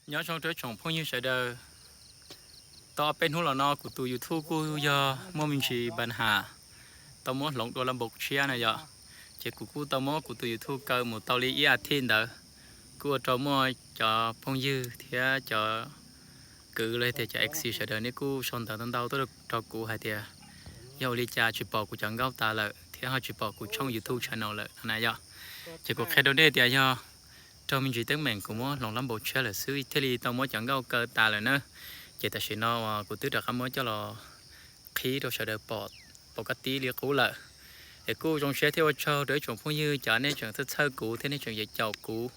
Nyob zoo rau tsoom phooj ywg sawv daws, tau ob peb hnub los no kuv tus YouTube kuj yog muaj me ntsis npa nham, tau muab hloov dua la npaum tshiab na yom. Ces kuv kuj tau muab kuv tus YouTube kaw mus tau li ib as thiv ntawd, kuj ua rau muaj cov phooj ywg thiab cov kwv los tias cov FC sawv daws nej kuj sau ntawv ntau ntau tuaj rau kuv hais tias yog ua li cas tsis pom kuv cov nkauj tas lawm thiab ho tsis pom kuv tshooj YouTube channel lawm no na yom. Ces kuv qhia rau nej tias yog raug me ntsis teeb meem kuv muab hloov la npaum tshiab lawm xwb thiaj li tau muab cov nkauj kaw tas lawm na. Ces tam sim no uas kuv twb rov qab muab coj los qhib rau sawv daws pom, pom koj tib li qub lawm. Es kuj zoo siab thiab ua tsaug rau ib tsoom phooj ywg cov nej tseem txhawj txhawj kuv thiab nej tseem caum kuv.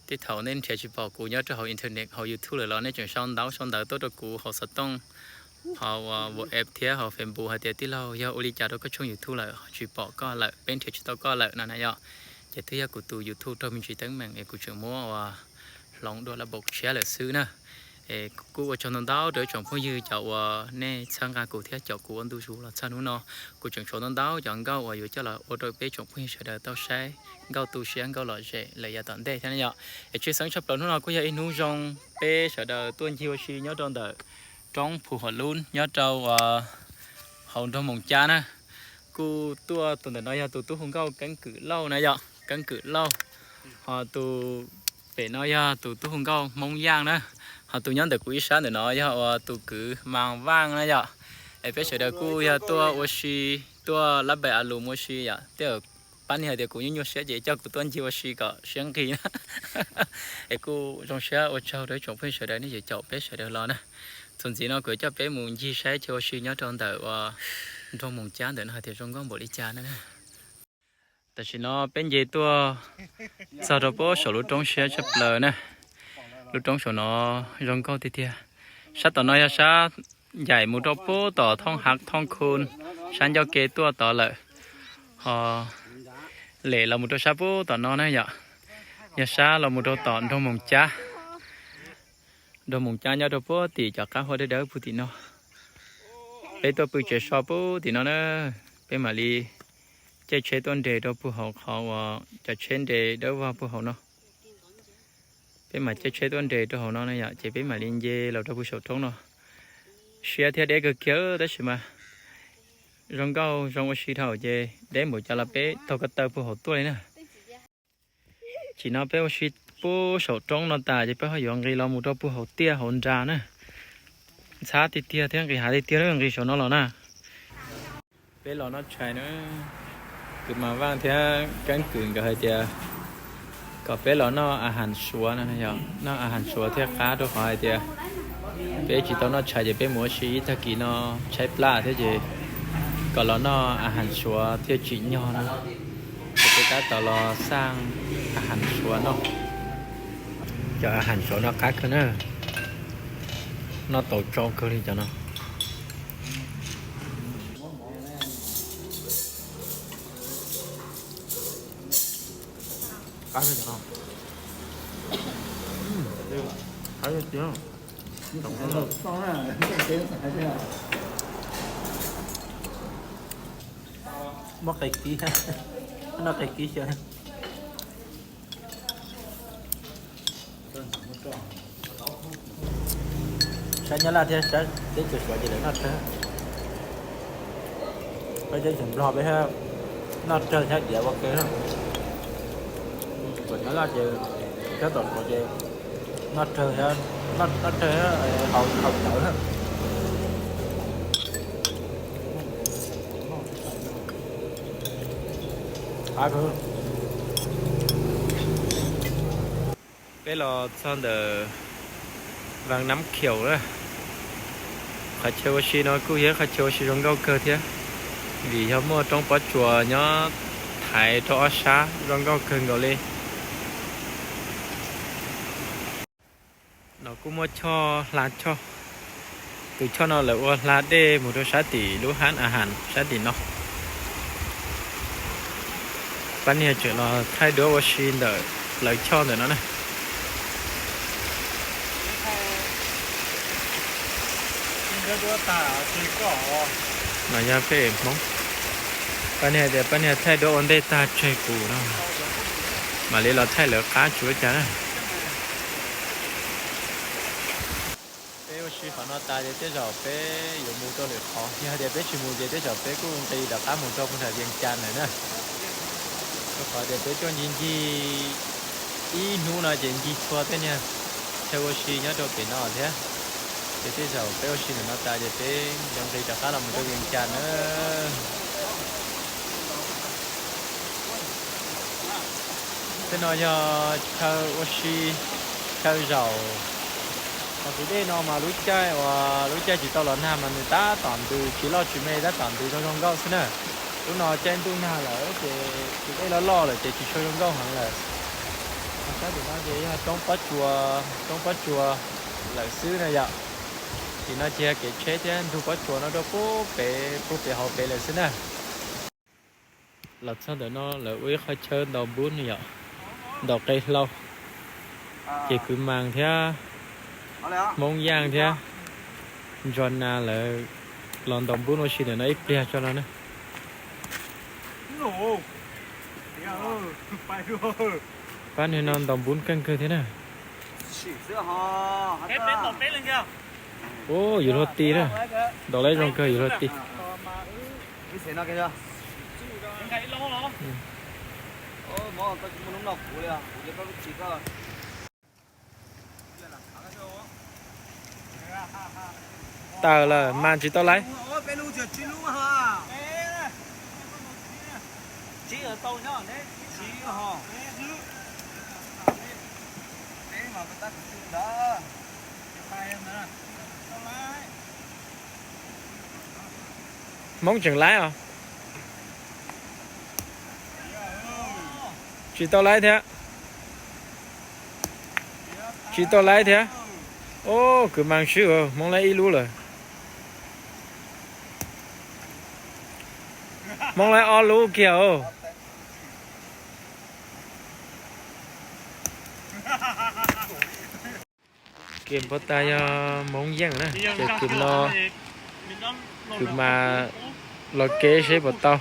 Tej thaum nej nrhiav tsis pom kuv nyob rau hauv internet hauv YouTube lawm los nej tseem sau ntawv sau ntawv tuaj rau kuv hauv xov tooj, hauv WhatsApp thiab hauv Facebook hais tias tij laug yog ua li cas rau koj tshooj YouTube lawm ho tsis pom koj lawm, peb nrhiav tsis tau koj lawm no na yom. Ces twb yog kuv tus YouTube raug me ntsis teeb meem es kuv tseem muab ua hloov dua la npaum tshiab lawm xwb na. Es kuj ua tsaug ntau ntau rau ib tsoom phooj ywg cov uas nej txhawb nqa kuv thiab caum kuv ua ntu zus los txog hnub no. Kuv tseem tshuav ntau ntau cov nkauj uas yuav coj los ua rau peb tsoom phooj ywg sawv daws tau saib nkauj tu siab nkauj lom zem lawm yav tom ntej thiab na yom. Es tshwj xeeb tshaj plaws hnub no kuj yog ib hnub zoo peb sawv daws tuaj ncig ua si nyob rau ntawm roob Phu Hom Lub nyob rau hauv nroog Moos Cab na. Kuj tuaj tus ntawm no yog tus tub hu nkauj Keeb Kwm Lauj na yom, Keeb Kwm Lauj. Ho tus pem no yog tus tub hu nkauj Hmoob Yaaj na. Ho tus nyob ntawm kuv ib sab ntawm no yog uas tus kwv Mas Vaaj na yom. Es peb sawv daws kuj yog tuaj ua si, tuaj lab npais a lus ua si yom. Tej zaum pab niag hais tias kuv nyuaj nyuaj siab ces coj kuv tuaj ncig ua si kom siab nqis na. Es kuj zoo siab ua tsaug rau ib tsoom phooj ywg sawv daws nej yuav caum peb sawv daws los na. Txuas ntxiv no kuv yuav coj peb mus ncig saib chaw ua si nyob rau ntawm uas nroog Moos Cab ntawm no hais tias zoo nkauj npaum li cas na. Tam sim no peb nce tuaj txog rau puag saum lub roob siab tshaj plaws na. Lub roob saum no zoo nkauj tiag tiag. Sab tom no yog sab ncaim mus rau puag tom Thooj Hav Thooj Khu, sab ncauj ke tuaj tod lawm. Ho lem los mus rau sab puag tom no na yom, yog sab los mus rau tom nroog Moos Cab. Nroog Moos Cab nyob rau puag tim cov qab huab dawb dawb puag tim no. Peb tuaj pw tsev so puag tim no na. Peb mam li caij tsheb tuaj nres rau puag hauv qhov uas cov tsheb nres dawb vog puag hauv no. Peb mam caij tsheb tuaj nres rau hauv no na yom, ces peb mam li nce los rau puag saum roob no. Siab thiab deb kawg kiag tab sis mas zoo nkauj zoo ua si dhau ces deb npaum cas los peb taug ko taw puag hauv tuaj li na. Tam sim no peb ua si puag saum roob no tas ces peb ho yuav nqis los mus rau puag hauv tiaj hauv nra na. Ntxhab tiag tiag thiab nqis hav tiag tiag na, nqis saum no los na. Peb los noj tshais na, kwv Mas Vaaj thiab Keeb Kwm nkawd hais tias kom peb los noj a has Suav no, noj a has Suav thiaj qab rau qhov hais tias peb tsis tau noj tshais ces peb mus ua si ib tag kis no tshaib plab thiab ces kom los noj a has Suav thiaj tsim nyog no. Ces peb tab tom los xaj a has Suav noj. Cov a has Suav no qab kawg na, noj tau tsau kawg li cov no. Qab kawg cov no. Qab tiag. Muab qe kib, noj qe kib xwb. Sab Nyab Laj thiab sab teb chaws Suav ces lawv noj rawg. Peb teb chaws Nplog peb noj rawg thiab diav ua ke. Tom Nyab Laj ces thiab tom Suav ces noj rawg thiab, noj rawg thiab haus cawv. Peb los txog ntawm Vaj Nab Khiaum na. Qhov chaw ua si no kuj yog qhov chaw ua si zoo nkauj kawg thiab, vim yog muaj roob pob tsuas nyob thaiv rau ob sab zoo nkauj kawg nkaus li. No kuj muaj choj hla choj, tus choj no lawv ua hla dej mus rau sab tim lub hab a has sab tim no. Pab niag tseem los thaij duab ua si ntawm plawv choj ntawm no na. No yog peb Hmoob. Pab niag tias pab niag thaij duab ua ntej tag tseg kuv no, mam li los thaij lawv qab tsuav cas na. Ua si qhov no tas ces tej zaum peb yuav mus rau lwm qhov, yog tias peb tsis mus ces tej zaum peb kuj nqis rov qab mus rau puag nram Vias Cas lawm na. Rau qhov tias peb tuaj ncig ncig ib hnub no ces ncig txhua tej niag chaw ua si nyob rau pem no thiab. Ces tej zaum peb ua si ntawm no tas ces peb yuav nqis rov qab los mus rau Vias Cas na. Tej no yog chaw ua si, chaw zaum. Qhov kwv dej no mas lub caij uas lub caij tsis tau los nag mas nws tab tom ntws tsis loj tsis me, tab tom ntws zoo zoo nkauj xwb na. Lub no caij ntuj nag lawm ces kwv dej loj loj lawm ces tsis tshua zoo nkauj heev lawm. Ho sab tim no ces yog roob pob tsuas, roob pob tsuas lawm xwb na yom. Tim no ces yog kev tsheb thiab ntug pob tsuas no rau puag pem, puag pem hauv pem lawm xwb na. Los txog ntawm no lawv ua ib qho chaw ntaus npub no yom, ntaus qe hlau. Ces kwv Mas thiab Hmoob Yaj thiab Ntsuag Nas lawv los ntaus npub ua si ntawm no ib pliag tso no na. Pab niag no ntaus npub keej kawg thiab na. Ub, yus luag ti na. Ntaus lawv zoo kawg yus luag ti. Tawm lawm mas tsis tau laiv. Hmoob tseem laiv os. Tsis tau laiv thiab. Tsis tau laiv thiab. Ub, kwv Mas swb, Hmoob laiv ib lub lawm. Hmoob laiv ob lub kiag os. Kiag puas tas yog Hmoob Yeej na, ces kwv no, kwv Mas los kev seb puas tau.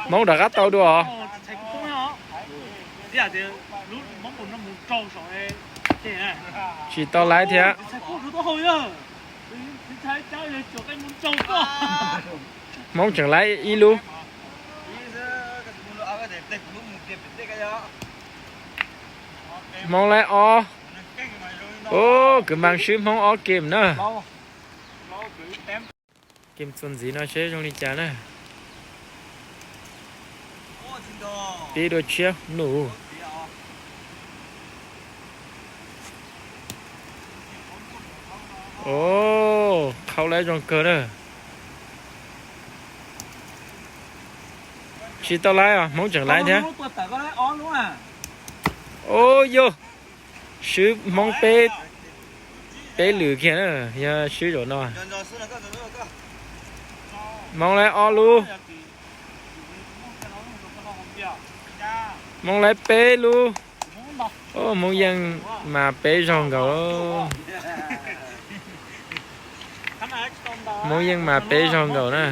Hmoob rov qab tau dua os. Tsis tau laiv thiab. Hmoob tseem laiv ib lub. Hmoob laiv ob. Ub, kwv Mas swb Hmoob ob game na. Game txuas ntxiv no seb zoo li cas na. Pib dua tshiab nus. Ub, qhau laiv zoo kawg na. Tsis tau laiv os, Hmoob tseem laiv thiab. Ub yog, swb Hmoob peb, peb lwm kiag na, yog swb zaum no. Hmoob laiv ob lub. Hmoob laiv peb lub. Ub, Hmoob Yeej mas peb zaug nkaus. Hmoob Yeej mas peb zaug nkaus na.